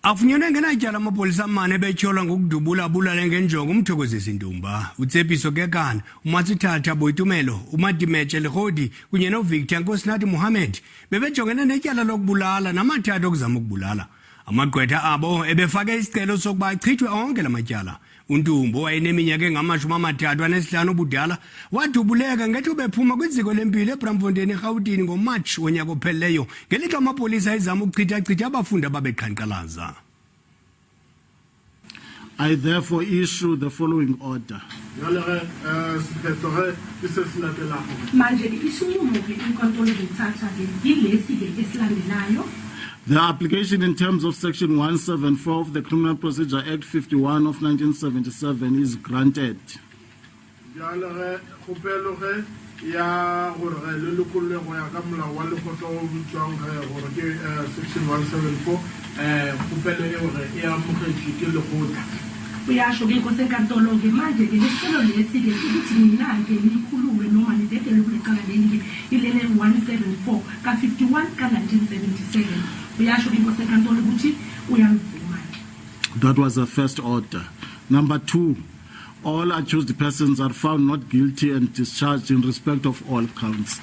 Afunyenwe engenatyala amapolisa amane ebetyholwa ngokudubula abulale ngenjongo uMthokozisi Ntumba, uTsepiso Kekana, uMatsithatha Boitumelo, uMadimetshe Legodi kunye noVictor Nkosinathi Mohammed bebejongene netyala lokubulala namathathu okuzama ukubulala. Amagqwetha abo ebefake isicelo sokuba achithwe onke la matyala. UNtumbo wayeneminyaka engama-35 ubudala wadubuleka ngethuba ephuma kwiziko lempilo eBramfontein eRhawutini ngoMarch wonyaka ophelileyo ngelixa amapolisa ezama ukuchithachitha abafundi ababeqhankqalaza. I therefore issue the following order. Bjale ge, eh, sephetho ge ke se se latelago. Manje-ke isinqumo-ke inkantolo ezothatha-ke yilesi-ke esilandelayo. The application in terms of section 174 of the Criminal Procedure Act 51 of 1977 is granted. Bjale ge, kgopelo ge ya gore ge le lokollwe go ya ka molao wa lekgotla o bitswang ge gore ke eh, section 174, eh, kgopelo eo ge e amogetšwe ke lekgotla. Uyasho-ke inkosi enkantolo-ke manje-ke lesicelo lesi-ke ukuthi nina-ke nikhululwe noma nidedelwe kule cala leli-ke ilele 174 ka-51 ka-1977. Uyasho-ke inkosi enkantolo ukuthi uyamvuma-ke. That was the first order. Number two, all accused persons are found not guilty and discharged in respect of all counts.